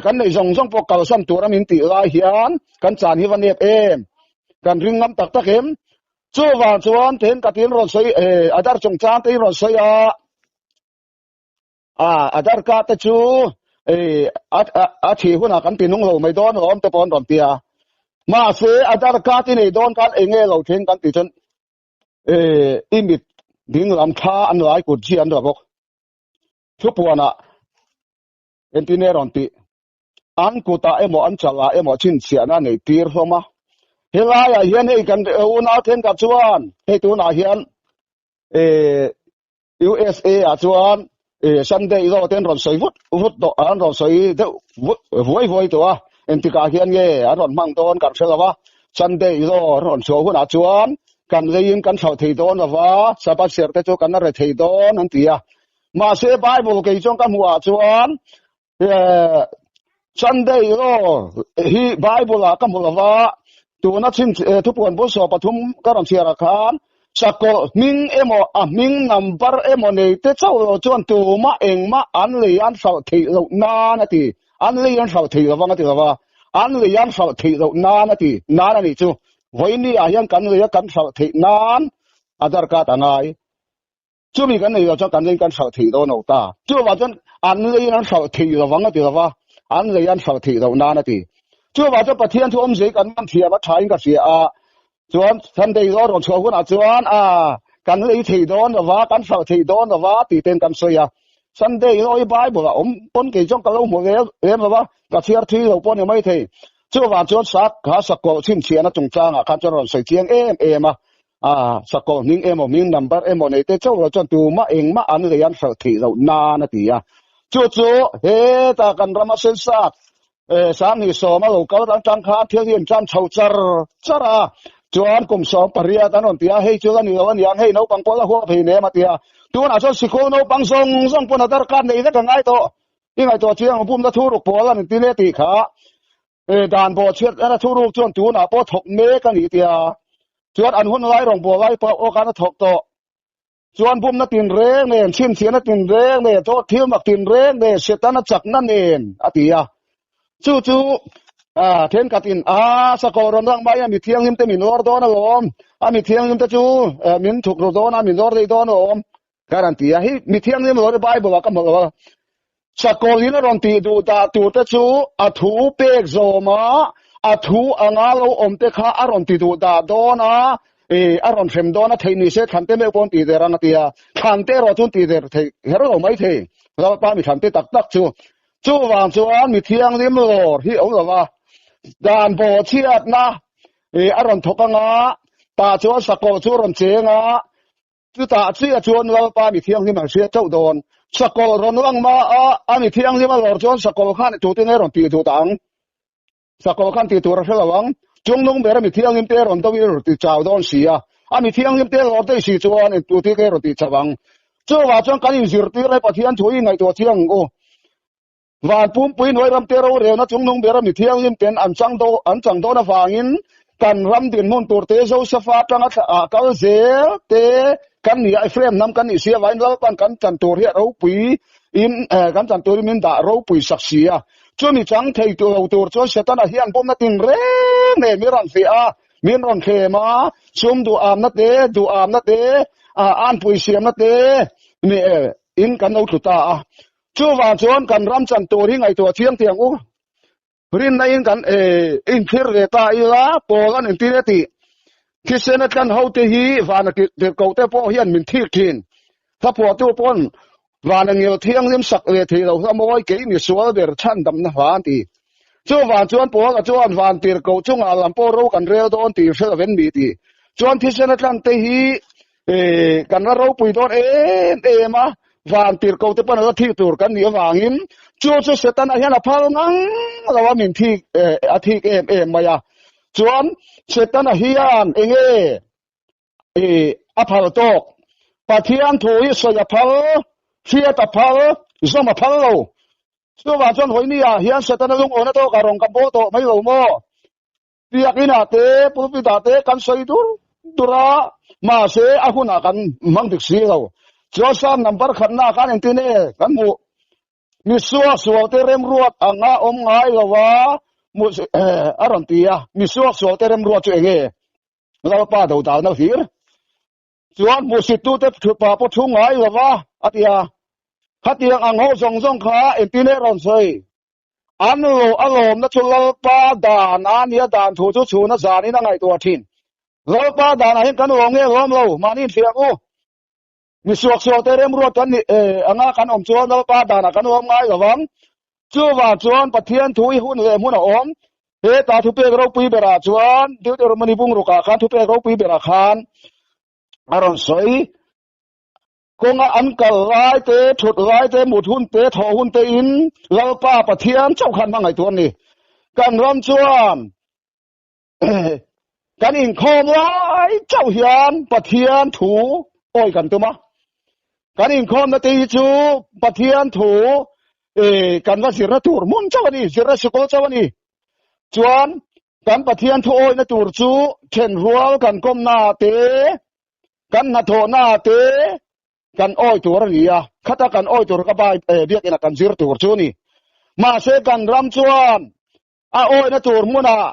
kan nei zawng zawng pawh kalsan tur a min tih lai hian kan chan hi va nep em kan ring ngam tak tak em chuvang chuan thenkhatin rawn sawi adar chungchang te in rawn sawi a. A Aadhaar card te chu a thih hunah kan ti nung lo mai dawn alawm te pawh an rawn ti a. Mahse Aadhaar card i nei dawn khan eng nge lo thleng kan tih chuan i mit Ding lam thla an lai kut chi an dah bawk. Thupuanah engtin nge rawn tih? An kutah emaw an chalah emaw chhinchhiahna a neih tir hlawm a. Helaiah hian hei kan unau thenkhat chuan hei tunah hian USA ah chuan Sunday zawk te an rawn sawi vut vut tawh an rawn sawi deuh vut vuai vuai tawh a engtikah hian nge an rawn hmang dawn kan hre lo a Sunday zawk an rawn chhuah hunah chuan kan leiin kan thlauh thei dawn lova Sabbath serh te chu kan la re thei dawn an ti a mahse Bible kei chuan ka hmuh ah chuan Sunday law hi Bible ah ka hmu lova tuna chhin thupuan bul saw pathum ka rawn chhiar ah khan sakawlh hming emaw a hming number emaw nei te chauh lo chuan tumah engmah an lei an hralh theih loh nan a ti an lei an hralh theih lovang a ti lova an lei an hralh theih loh nan a ti nan a nih chu vawiini ah hian kan lei a kan hralh theih nan a darkat a ngai. Chumi kan nei lo chuan kan leiin kan hralh theih dawn lo ta. Chuvang chuan an leiin an hralh theih lovang a ti lova, an lei an hralh theih loh nan a ti. Chuvang chuan Pathian thu awmzei kan man thiam a thain ka hria a, chuan Sunday law rawn chhuah hunah chuan a kan lei thei dawn lova, kan hralh thei dawn lova tih ten kan sawi a. Sunday law hi Bible ah awm pawn kei chuan ka lo hmu lem lova, ka chhiar thui lo pawh a ni maithei. Chuvang chuan sak kha sakawlh chhinchhiahna chungchangah khan chuan rawn sawi chiang em em a. A sakawlh hming emaw hming number emaw nei te chauh lo chuan tumah engmah an lei an hralh theih loh nan a ti a. Chu chu hetah kan rama sensat sanghnih sawma lo kal atang khan thil hi an tan chho char char a. Chuan kum 18 an rawn ti a, hei chu la ni lo aniang, hei naupang pawh la huap thei nem a ti a. Tunah chuan sikul naupang zawng zawng pawn a darkar nei vek a ngai tawh. I ngaihtuah chiang bumna thu ruk pawl an inti le tih kha. Dan bawhchhiat a thu ruk chuan tunah pawh thawk mek a ni tia chuan an hun lai rawng bual lai pawh aw khan a thawk tawh chuan bumna tin reng nen chhinchhiahna tin reng nen chaw thil mak tin reng nen setana chakna nen a ti a chu chu a thenkhat in a sakawr rawn rang mai a mi thianghlim te min lawr dawn alawm a mi thianghlim te chu min thuk ru dawn a min lawr daih dawn alawm Ka rawn ti a, hei mi thianghlim lo Bible ah ka hmu lo a, sakawlh in a rawn tih duh dah tur te chu a thu pek zawm a, a thu anga lo awm te kha a rawn ti duh dah dawn a, e a rawn hrem dawn a, theih ni se thlan te meuh pawh an tih der ang a ti a, thlan te erawh chu an tih der theih kher lo mai thei, Lalpa mi thlan te tak tak chu. Chuvang chuan mi thianghlim lawr hi a awm lo va, dan bawhchhiatna e a rawn thawk anga, tah chuan sakawlh chu a rawn cheng a, Chutah chiah chuan Lalpa mi thianghlim an hriat chauh dawn. Sakawlh rawn lang hma a, a mi thianghlim a lawr chuan sakawlh khan tute nge rawn tih duh ta ang? Sakawlh khan tih tur a hre lo ang. Chungnung ber a mi thianghlim te rawn do in rawn ti chau dawn si a, a mi thianghlim te lawr daih si chuan tute nge rawn tih chau ang? Chuvah chuan kan inzirtir lai Pathian thu i ngaihtuah chiang ang u. Van pumpui hnuai ramte rorelna chungnung ber a mi thianghlim ten an chang do an chang dawn avangin kan ram dinhmun turte Josefa atanga thla kal zel te kan ni a, Ephraim hnam kan nih si avangin Lalpan kan chan tur hi a ropui in kan chan turin min dah ropui sak si a. Chumi chang thei tur lo tur chuan Setana hian bawmna tinreng nen min rawn fiah a, min rawn thlem a, sum duhamna te, duhamna te, anpui siamna te in kan lo tlu ta a. Chuvang chuan kan ram chan tur hi ngaihtuah chiang tih ang u. Rinna in kan inthlir ve ta ila pawl an intir e tih. Thisen a tlan ho te hi vana tirhkoh te pawh hian min thik thin. Hlaphuahtu pawn vana ngil thianghlim sak ve thei lo hla mawi kei mi sual ber chhandamna hla an ti. Chuvang chuan Paula chuan van tirhkoh chungah lam pawh ro kan rel dawn tih hre lovin mi ti. Chuan thisen a tlan te hi kan la ropui dawn em em a, van tirhkoh te pawn a la thik tur kan nih avangin chu chu Setana hian a phal ngang lo a min thik a thik em em mai a. Chuan Setana hian enge a phal tawk? Pathian thu hi sawi a phal, hriat a phal, zawm a phal lo. Chuvang chuan vawiini ah hian Setana lungawna tawkah rawn kan bawl tawh mai lo maw? Biakinn-ah te, pulpit-ah te kan sawi dur dur a, mahse a hunah kan hmang dik si lo. Chuan Psalm number khatnaah khan engtin nge kan hmuh? Mi suaksualte remruat anga awm ngai lo a, a rawn ti a. Mi suaksualte remruat chu eng nge? Lalpa dodalna hlir. Chuan hmuhsittute thupa pawh thu ngai lo va, a ti a. Khatiang ang ho zawng zawng kha engtin nge rawn sawi? An lo a lawmna chu Lalpa dan a nia dan thu chu chhuna zanin a ngaihtuah thin. Lalpa danah hian kan lawm nge lawm lo mahni inhria ang u. Mi suaksual te remruat kan nih anga kan awm chuan Lalpa danah kan awm ngai lo vang. Chuvang chuan Pathian thu i hun leh hmun a awm. Heta thupek ropui berah chuan Deuteronomy bungrukah khan thupek ropui berah khan a rawn sawi. Kawnga an kal lai te, thut lai te, mut hun te, thawh hun te in Lalpa Pathian chauh khan hmangaih tur a ni. Kan ram chuan kan inkhawm lai chauh hian Pathian thu awi kan tum a. Kan inkhawmna te hi chu Pathian thu kan va zirna tur hmun chauh a ni, zirna sikul chauh a ni. Chuan kan Pathian thu awina tur chu thenrual kan kawmna te, kan hnathawhna te kan awi tur a ni a, khata kan awi tur ka bai biakina kan zir tur chu a ni. Mahse kan ram chuan a awina tur hmunah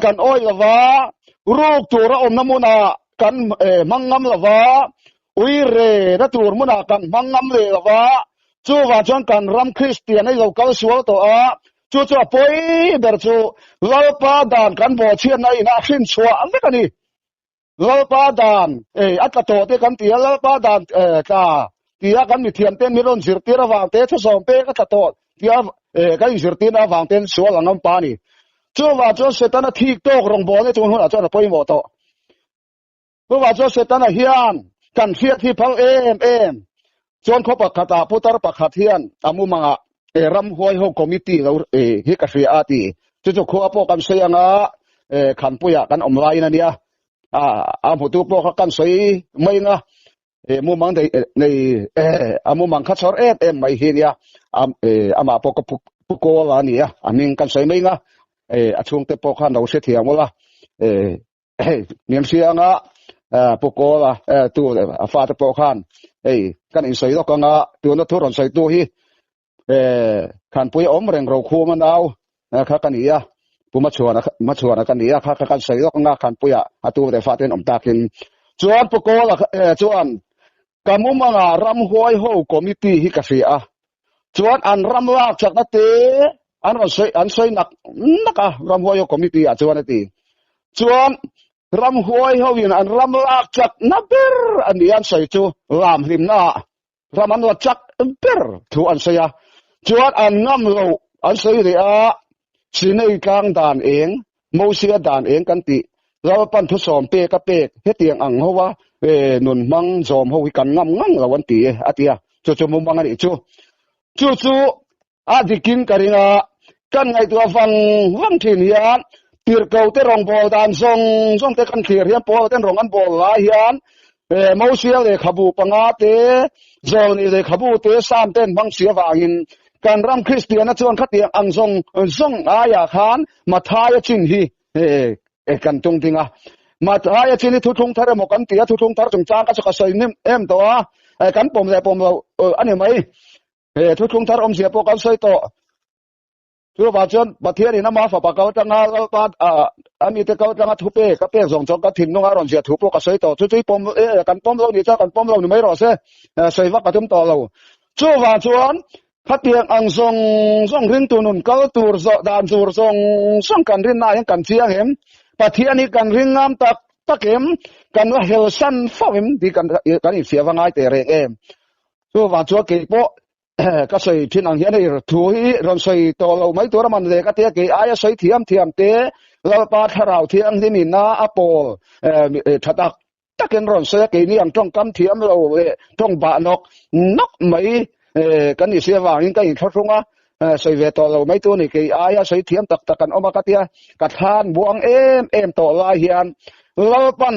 kan awi lova, ruk tur a awmna hmunah kan hmang ngam lova, ui rena tur hmunah kan hmang ngam leh lova, chuvang chuan kan ram Kristian a lo kal sual tawh a, chu chu a pawi ber chu Lalpa dan kan bawhchhiatna inah a hrinchhuah vek a ni. Lalpa dan a tla tawh te kan ti a, Lalpa dan tla tia kan mithiam ten min rawn zirtir avang te, thusawm pek a tla tawh tia kan inzirtirna avang ten sual ang awm pa a ni. Chuvang chuan Setana thik tawk rawngbawlna chung hunah chuan a pawimawh tawh. Chuvang chuan Setana hian kan hriat hi phal em em. Chuan khaw pakhatah putar pakhat hian a mumangah ramhuai ho committee lo hi ka hria a ti. Chu chu khua pawh kan sawi anga Khanpuiah kan awm laiin a nia. A hmutu pawh kha kan sawi mai anga mumang nei a mumang kha chhawr em em mai hi nia. Amah pawh ka pu kawl a nia a hming kan sawi mai anga a chhungte pawh khan lo hrethiam ula. Hei min hria anga pu Kawla tu a fate pawh khan hei kan insawi lawk anga tuna thu rawn sawi tu hi Khanpui awm reng Rokhum a nau kha ka ni a, Pu Machhuana Machhuana ka ni a kha kan sawi lawk anga Khanpuia a tu leh faten awm takin chuan Pu Kawla chuan ka mumanga ramhuai ho committee hi ka hria a chuan an ram lak chakna te an rawn sawi an sawi nak nak a ramhuai ho committee ah chuan a ti chuan ramhuai ho in an ram lak chakna ber a ni an sawi chu lam hlimna ah ram an la chak ber thu an sawi a chuan an ngam lo an sawi leh a Sinai tlang dan eng Mosia dan eng kan tih Lalpan thusawm pek a pek hetiang ang ho a nun hmang zawm ho hi kan ngam ngang lo an ti e a ti a chu chu mumang a nih chu chu chu a dikin ka ring a kan ngaihtuah vang vang thin hian tirhko te rawngbâwl dan zawng zawng te kan thlir hian Paula ten rawng an bâwl lai hian Mosia lehkhabu panga te Zawlni lehkhabu te Sam ten hmang si avangin kan ram Kristiana chuan khatiang ang zawng zawng aiah khan Mathaia chin hi kan tung ding a. Mathaia chin hi thuthlung thar emaw kan ti a, thuthlung thar chungchang ka chu ka sawi hnim em tawh a, kan pawm leh pawm lo a ni mai. Thuthlung thar awmzia pawh kan sawi tawh. Chuvang chuan Pathianin ama fapa kal tanga Lalpa a mite kal tanga thu pek a pek zawng chuan ka thinlunga rawn ziah thu pawh ka sawi tawh. Chu chu i pawm kan pawm lo ni chuan kan pawm lo ni mai rawh se, sawi vak ka tum tawh lo. Chuvang chuan Khatiang ang zawng zawng ringtu nun kal tur zawh dan tur zawng zawng kan rinna hian kan chiang em? Pathian hi kan ring ngam tak tak em? Kan la hel san fo em tih kan kan infiah va ngai teh reng em? Chuvang chuan kei pawh ka sawi thin ang hian hei thu hi rawn sawi tawh lo mai tur a man ve ka tia kei aia sawi thiam thiam te Lalpa thlarau thianghlim ina a pawl tha tak takin rawn sawi a keini ang tawngkam thiam lo leh tawng bah nawk nawk mai kan ni si avangin ka inthlahrung a sawi ve tawh lo mai tu ni kei aia sawi thiam tak tak kan awm a ka tia ka thlan buang em em tawh lai hian Lalpan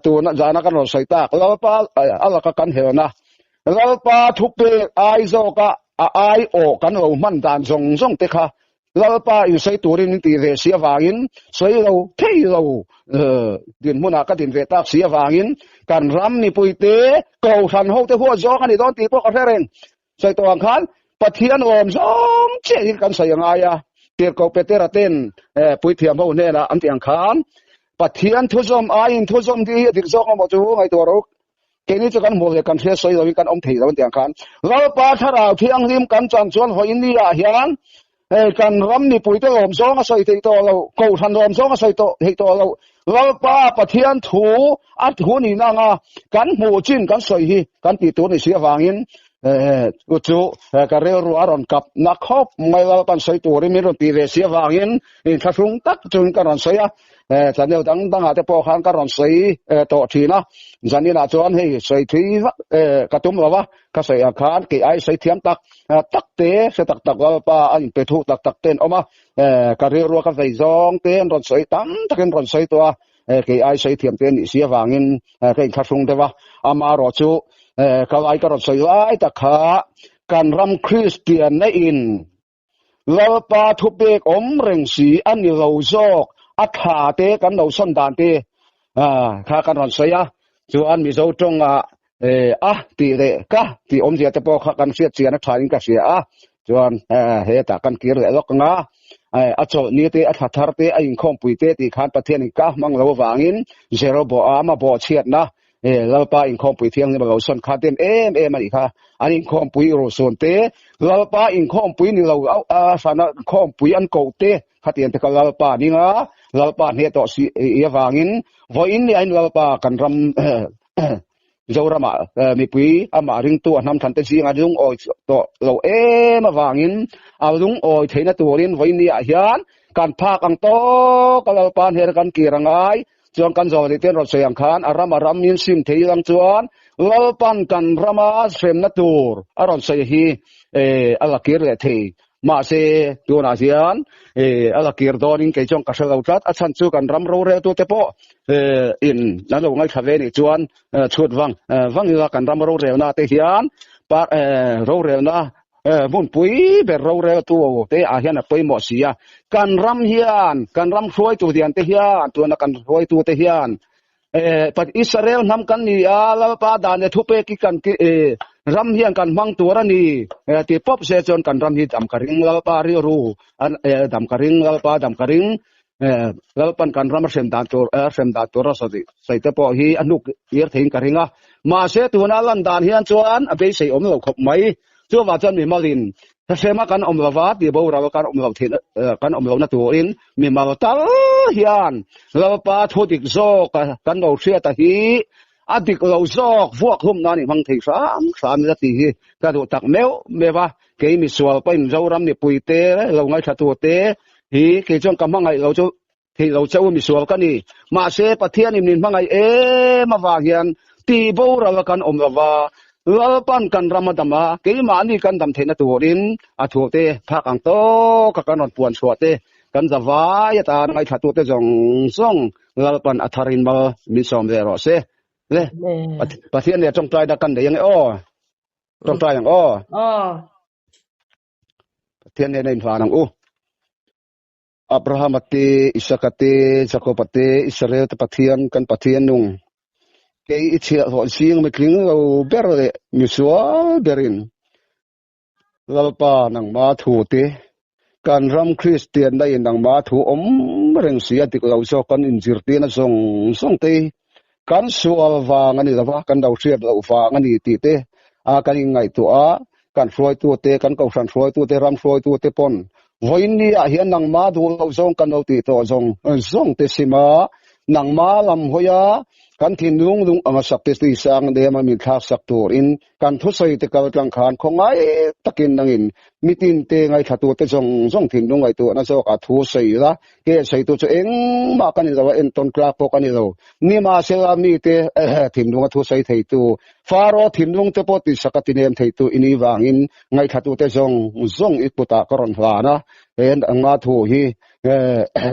tuna zana kan rawn sawi tak Lalpa a laka kan helna Lalpa thupek ai zawka a ai aw kan lo hman dan zawng zawng te kha Lalpa in sawi turin min tih ve si avangin sawi lo thei lo dinhmunah ka din ve tak si avangin kan ram mipuite kohhran hote huat zawng a ni dawn tih pawh ka hre reng. Sawi tawh ang khan Pathian awm zawng chiah hi kan sawi a ngai a, Tirhkoh Petera ten puithiam ho hnenah an tih ang khan Pathian thuzawm aiin thuzawm tih hi a dik zawk emaw chu ngaihtuah rawh u. Keini chu kan hmuh leh kan hria sawi loin kan awm thei lo an tih ang khan Lalpa Thlarau Thianghlim kan chan chuan vawiin ni ah hian. Hei kan ram mipuite lawm zawng a sawi theih tawh lo, kohhran lawm zawng a sawi tawh theih tawh lo. Lalpa Pathian thu a thu nihna anga kan hmuh chin kan sawi hi kan tih tur ni si avangin chu chu ka rilru a rawn kap na khawp mai Lalpan sawi turin min rawn tih ve si avangin inthlahrung tak chuan ka rawn sawi a. Channel dang dangah te pawh khan ka rawn sawi tawh thin a. Zaninah chuan hei sawi thui vak ka tum lo va. Ka sawi ang khan kei ai sawi thiam tak tak te, hre tak tak Lalpa a inpe thu tak tak te an awm a, ka rilrua ka vei zawng te an rawn sawi tam takin rawn sawi tawh a, kei ai sawi thiam te a nih si avangin ka inthlahrung deuh a, amaherawh chu ka lai ka rawn sawi lai tak kha kan ram Kristianna in Lalpa thupek awm reng si a ni lo zawk, a thla te kan lo sawn dan te kha kan rawn sawi a, chuan Mizo tawngah a tih leh ka tih awmzia te pawh kha kan hriat chian a thain ka hria a, chuan hetah kan kir leh lawk ang a, a chawlhni te a thla thar te a inkhawmpui te tih khan Pathianin ka hmang lo avangin Jeroboama bawhchhiatna E Lalpa inkhawmpui thianghlim a lo sawn kha dem em em a nih kha. An inkhawmpui ruhsun te, Lalpa inkhawmpui ni lo a hrana inkhawmpui an koh te khatiang te kha Lalpa ning a, Lalpa hneh tawh si i avangin vawiin ni ain Lalpa kan ram Zoramah mipui amah ringtu a hnam thlan te zinga lungawi tawh lo em avangin a lungawi theihna turin vawiin ni ah hian kan phak ang tawk a Lalpa hnena kan kir angai. Chuan kan zawh leh ten rawn sawi ang khan a ram a ram in sim thei lang chuan Lalpan kan rama hremna tur a rawn sawi hi a la kir leh thei. Mahse tunah hian a la kir dawnin kei chuan ka hre lo tlat. A chhan chu kan ram roreltute pawh in an lo ngaithla ve nih chuan chhut vang vang ila kan ram rorelna te hian rorelna Hmunpui ber roreltu te ah hian a pawimawh si a, kan ram hian, kan ram hruaitu lian te hian, tuna kan hruaitu te hian Israel hnam kan ni a, Lalpa dan leh thupek hi kan ram hian kan hmang tur a ni ti pawp se chuan kan ram hi dam ka ring Lalpa rilru dam ka ring Lalpa dam ka ring Lalpan kan ram a hrem dan tur a hrem dan tur a sawi sawi te pawh hi a hnuk tir theiin ka ring a mahse tuna lan dan hian chuan a beisei awm lo khawp mai chuvang chuan mimalin hrema kan awm lova tih boral kan awm lo theih kan awm lohna turin mimal tal hian Lalpa thu dik zawk kan lo hriat a hi a dik lo zawk vuak hlum nan i hmang thei hram hram ila tih hi ka duh tak meuh meuh a kei misual pawhin Zoram mipui te lo ngaithla tur te Hi kei chuan ka hmangaih lo chu theih lo che u misual ka ni. Mahse Pathianin min hmangaih em avang hian tih boral a kan awm lo va, Lalpan kan ram a dam a, keimahni kan dam theihna turin a thute phak ang tawka kan rawn puan chhuah te, kan zavai atan ngaithlatute zawng zawng Lalpan a tharin mal min sawm ve rawh se. Le, Pathian nen tawngtaina kan nei ang e aw. Tawngtai ang aw. Aw. Pathian nena inhlan ang u. Abrahama te, Isaka te, Jakoba te, Israel te Pathian, kan Pathian nung. Kei i chhiahhlawh zing mitling lo ber leh misual berin Lalpa nangma thu te, kan ram Kristianna in nangma thu awm reng si a dik lo zawk kan inzirtirna zawng zawng te kan sual vang a ni lova, kan lo hriat loh vang a ni tih te a kan inngaihtuah a, kan hruaitute, kan kohhran hruaitute, ram hruaitute pawn vawiin ni ah hian nangma duh loh zawng kan lo tih tawh zawng zawng te sim a, nangma lam hawi a kan thinlung lung anga sak te tui sang nem a min thlak sak turin Kan thusawi te kal tlang khan khawngai takin nangin mitin te ngaithlatute zawng zawng thinlung ngaihtuahna zawkah thu sawi la, ke sawitu chu engmah ka ni lo a, entawn tlak pawh ka ni lo. Nimahsela mite thinlunga thu sawi theitu, Faro thinlung te pawh tisak a tinem theitu i nih vangin ngaithlatute zawng zawng i kutah ka rawn hlan a, he nangma thu hi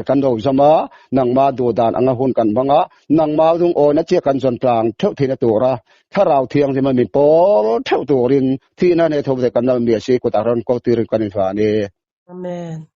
Kan ro zam a, nangma duh dan anga hun kan hmang a, nangma lungawina chiah kan zawn tlang theuh theihna tura Thlarau Thianghlim a min pawl theuh turin thihna nei tho ve kan nalh miah si kutah rawn ko tirin kan inhlan e. Amen.